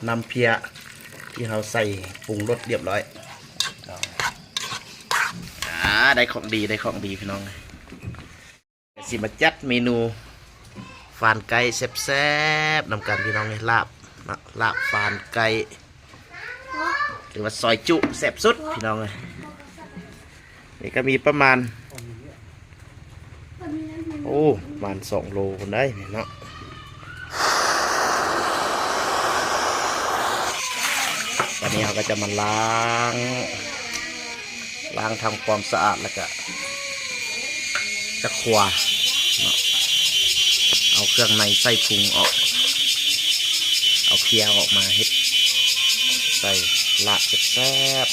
ນ້ຳເພຍທີ່ເຮົາໃສ່ປຸງລົດລຽບຮ້ອຍ. ອາ ໄດ້ຂອງດີ ໄດ້ຂອງດີພີ່ນ້ອງ. ກະຊິມາຈັດເມນູຟານໄກ່ແຊບໆນຳກັນພີ່ນ້ອງເອີຍ. ລາບເນາະ ລາບຟານໄກ່ ຫຼືວ່າຊອຍຈຸແຊບສຸດພີ່ນ້ອງເອີຍ. ນີ້ກະມີປະມານ ໂອ້ ປະມານສອງໂລພຸ້ນໃດ໋ນີ້ເນາະ. ຕອນນີ້ເຮົາກະຈະມາລ້າງ ລ້າງທຳຄວາມສະອາດ ແລ້ວກະຈະຂົ້ວເນາະ ເອົາເຄື່ອງໃນໃສ່ປຸງອອກ ເອົາເພຍອອກມາເຮັດໃສ່ລາບແຊບ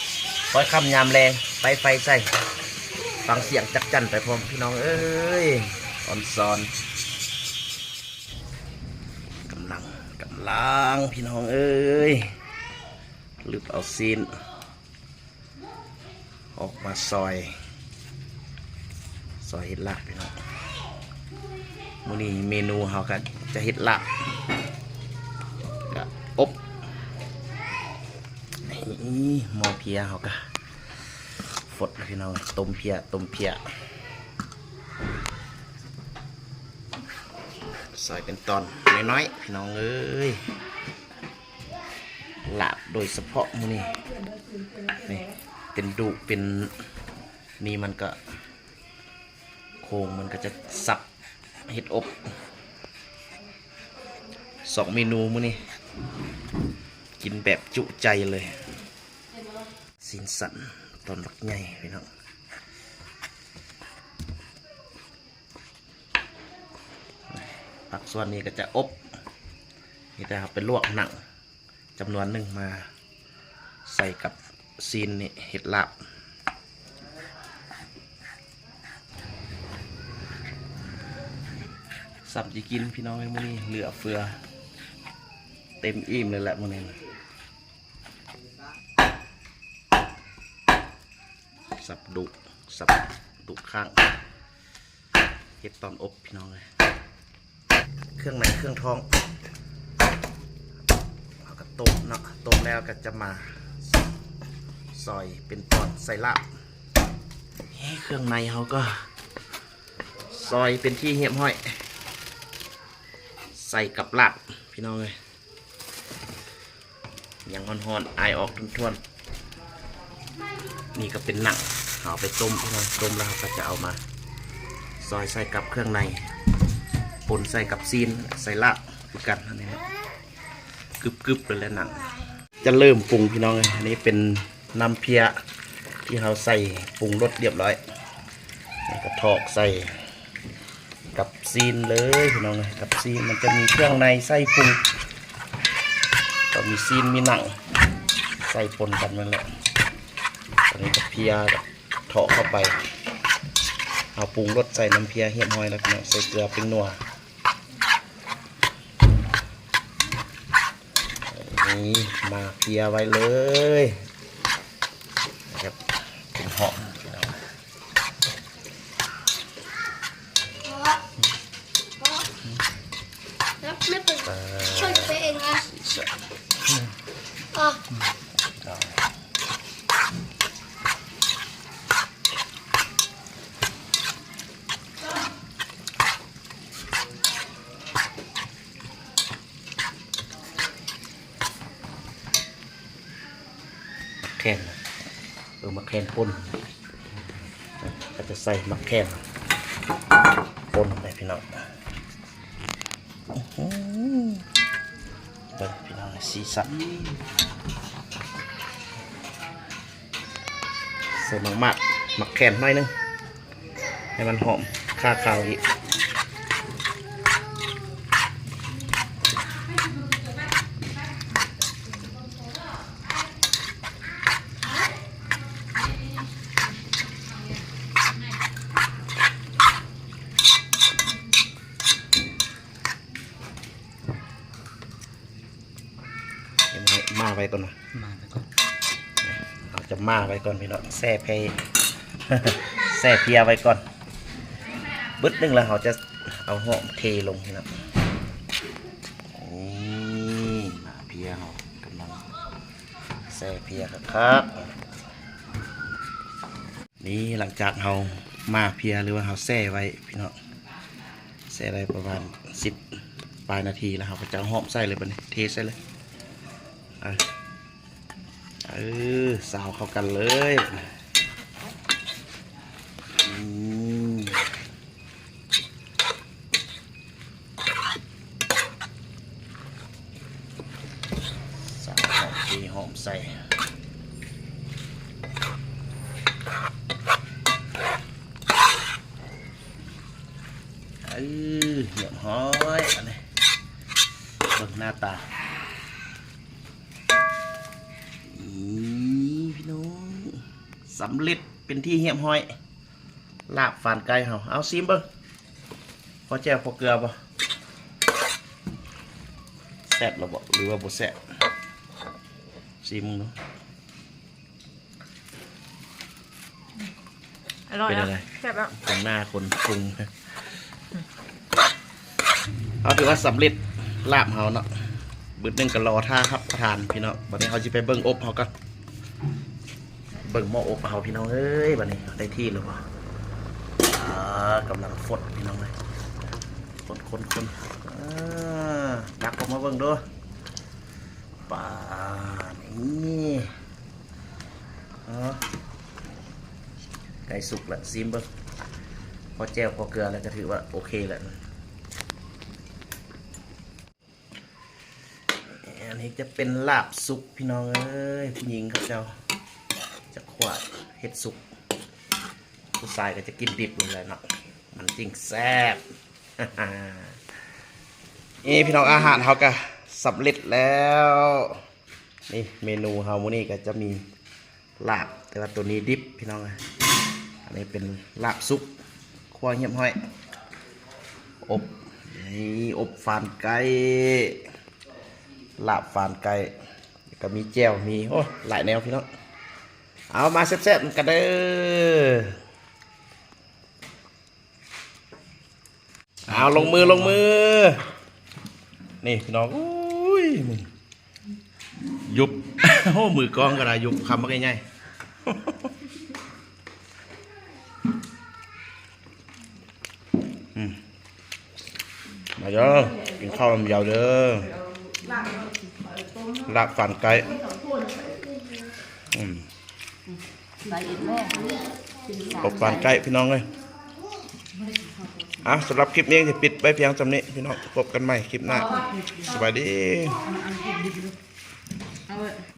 ໆ. ຄ່ອຍຄ່ຳຍາມແລງ ໄປໄຟໃສ່ ຟັງສຽງຈັກຈັ່ນໄປພ້ອມພີ່ນ້ອງເອີຍ. ອອນຊອນ ກຳລັງ ກຳລັງພີ່ນ້ອງເອີຍ ລຶບເອົາຊີ້ນອອກມາຊອຍ ຊອຍເຮັດລາບພີ່ນ້ອງ. ມື້ນີ້ເມນູເຮົາກະຈະເຮັດລາບ ກະອົບ. ນີ້ໝໍ້ເພຍເຮົາກະຟົດແລ້ວພີ່ນ້ອງ. ຕົ້ມເພຍ ຕົ້ມເພຍ ຊອຍເປັນຕອນນ້ອຍໆພີ່ນ້ອງເອີຍ. ລາບໂດຍສະເພາະມື້ນີ້ ນີ້ເປັນດຸເປັນ ນີ້ມັນກະ ໂຄງມັນກະຈະສັບເຮັດອົບ. ສອງເມນູມື້ນີ້ ກິນແບບຈຸໃຈເລີຍ. ຊີ້ນສັນຕອນບັກໃຫຍ່ພີ່ນ້ອງ. ພາກສ່ວນນີ້ກະຈະອົບ ມີແຕ່ເຮົາໄປລວກໜັງ ຈຳນວນໜຶ່ງມາໃສ່ກັບຊີ້ນນີ້ເຮັດລາບ. ສ່ຳຊິກິນພີ່ນ້ອງເອີຍ ມື້ນີ້ເຫຼືອເຟືອ ເຕັມອີ່ມເລີຍແຫຼະມື້ນີ້. ສັບດຸ ສັບດຸຂ້າງ ເຮັດຕອນອົບພີ່ນ້ອງເອີຍ. ເຄື່ອງໃນເຄື່ອງທ້ອງ ເຮົາກະຕົ້ມເນາະ ຕົ້ມແລ້ວກະຈະມາຊອຍເປັນຕອນໃສ່ລາບ. ເຄື່ອງໃນເຮົາກະຊອຍເປັນທີ່ຮຽບຮ້ອຍ ໃສ່ກັບລາບພີ່ນ້ອງເອີຍ. ຍັງຮ້ອນໆ ອາຍອອກຖ້ວນໆ. ນີ້ກະເປັນໜັງ ເຮົາເອົາໄປຕົ້ມພີ່ນ້ອງ ຕົ້ມແລ້ວເຮົາກະຈະເອົາມາຊອຍໃສ່ກັບເຄື່ອງໃນ ປົນໃສ່ກັບຊີ້ນ ໃສ່ລາບຄືກັນ ອັນນີ້ເນາະ ກຶບໆ ເລີຍແຫຼະໜັງ. ຈະເລີ່ມປຸງພີ່ນ້ອງເອີຍ. ອັນນີ້ເປັນນ້ຳເພຍທີ່ເຮົາໃສ່ປຸງລົດລຽບຮ້ອຍ ແລ້ວກະຖອກໃສ່ ກັບຊີ້ນເລີຍພີ່ນ້ອງເອີຍ. ກັບຊີ້ນມັນຈະມີເຄື່ອງໃນໃສ່ປຸງ ກະມີຊີ້ນມີໜັງໃສ່ປົນກັນນັ້ນແຫຼະ. ຕອນນີ້ກະເພຍກະເທາະເຂົ້າໄປ ເຮົາປຸງລົດໃສ່ນ້ຳເພຍຮຽບຮ້ອຍແລ້ວພີ່ນ້ອງ ໃສ່ເກືອແປ້ງນົວ. ນີ້ໝ່າເພຍໄວ້ເລີຍ ແບບເປັນຫອມ. แล้วไม่เป็น ອ່າ ช่วยตัวเองนะ ສີສັນ อ๋อ ອ່າ ແຄນ ເອີ ໝາກແຄນປົ່ນ ກະຈະໃສ່ໝາກແຄນປົ່ນໄປພີ່ນ້ອງ. ອື້ຫື ເບິ່ງພີ່ນ້ອງ ສີສັນ ໃສ່ໝາກ ໝາກແຄນໜ້ອຍໜຶ່ງ ໃຫ້ມັນຫອມຄາຄາວອີກ. ໝ່າໄວ້ກ່ອນນະ ໝ່າໄວ້ກ່ອນ ເຮົາຈະໝ່າໄວ້ກ່ອນພີ່ນ້ອງ ແຊ່ເພ ແຊ່ເພຍໄວ້ກ່ອນ ບຶດໜຶ່ງແລ້ວເຮົາຈະເອົາຫອມເທລົງພີ່ນ້ອງ. ນີ້ໝ່າເພຍ ແຊ່ເພຍຄັກໆ ນີ້ ຫຼັງຈາກເຮົາໝ່າເພຍ ຫຼືວ່າເຮົາແຊ່ໄວ້ພີ່ນ້ອງ ແຊ່ໄດ້ປະມານສິບປາຍນາທີແລ້ວ ເຮົາກໍຈະຫອມໃສ່ເລີຍ ບາດນີ້ເທໃສ່ເລີຍ ເອີ ເອີ ຊາວເຂົ້າກັນເລີຍ ອືມ. ສາວຫອມ ເທຫອມໃສ່ ເອີ ຮຽບຮ້ອຍ ອັນນີ້ ເບິ່ງໜ້າຕາ ນີ້ ພີ່ນ້ອງ ສຳເລັດເປັນທີ່ຮຽບຮ້ອຍ. ລາບຟານໄກ່ເຮົາ ເອົາຊີມເບິ່ງ ພໍແຈ່ວພໍເກືອບໍ່? ແຊບແລ້ວບໍ່ ຫຼືວ່າບໍ່ແຊບ? ຊີມເບິ່ງເນາະ ອະລ່ອຍ ເປັນແນວໃດ? ແຊບແລ້ວ ເປັນໜ້າຄົນປຸງ ເຮົາຖືວ່າສຳເລັດລາບເຮົາເນາະ ບຶດໜຶ່ງກໍລໍຖ້າຮັບປະທານພີ່ນ້ອງ ບັດນີ້ເຮົາຊິໄປເບິ່ງອົບເຮົາກ່ອນ. ເບິ່ງໝໍ້ອົບເຮົາພີ່ນ້ອງເອີຍ ບັດນີ້ໄດ້ທີ່ແລ້ວບໍ່? ອ່າ ກຳລັງຟົດພີ່ນ້ອງເອີຍ ຄົນໆໆ ອ່າ ຕັກອອກມາເບິ່ງດູ ປາ ນີ້ ເອີ ໃກ້ສຸກແລ້ວ ຊີມເບິ່ງ ພໍແຈ່ວພໍເກືອແລ້ວກໍຖືວ່າໂອເຄແລ້ວ. ອັນນີ້ຈະເປັນລາບສຸກພີ່ນ້ອງເອີຍ ຜູ້ຍິງເຂົາເຈົ້າຈະຂົ້ວເຮັດສຸກ ຜູ້ຊາຍກໍຈະກິນດິບນັ້ນແຫຼະເນາະ ມັນຈຶ່ງແຊບ. ນີ້ພີ່ນ້ອງ ອາຫານເຮົາກໍສຳເລັດແລ້ວ ນີ້ເມນູເຮົາມື້ນີ້ກໍຈະມີ ລາບ ແຕ່ວ່າໂຕນີ້ດິບພີ່ນ້ອງເອີຍ ອັນນີ້ເປັນລາບສຸກ ຂົ້ວຮຽບຮ້ອຍ ອົບ ນີ້ ອົບຟານໄກ່ ລາບຟານໄກ່ ແລ້ວກໍມີແຈ່ວ ມີ ໂອ້ ຫຼາຍແນວພີ່ນ້ອງ ເອົາມາແຊບໆນຳກັນເດີ. ເອົາ ລົງມື ລົງມື ນີ້ພີ່ນ້ອງ ໂອ້ຍ ຍຸບ ໂອ້ ມືກ້ອງກໍໄດ້ ຍຸບຄຳບັກໃຫຍ່ໆ ອືມ ມາເດີ ກິນເຂົ້ານຳຢາວເດີ ລາບຟານໄກ່ ອືມ. ອົບຟານໄກ່ພີ່ນ້ອງເອີຍ ອ່ະ ສຳລັບຄລິບນີ້ຊິປິດໄວ້ພຽງສ່ຳນີ້ພີ່ນ້ອງ ພົບກັນໃໝ່ຄລິບໜ້າ ສະບາຍດີ.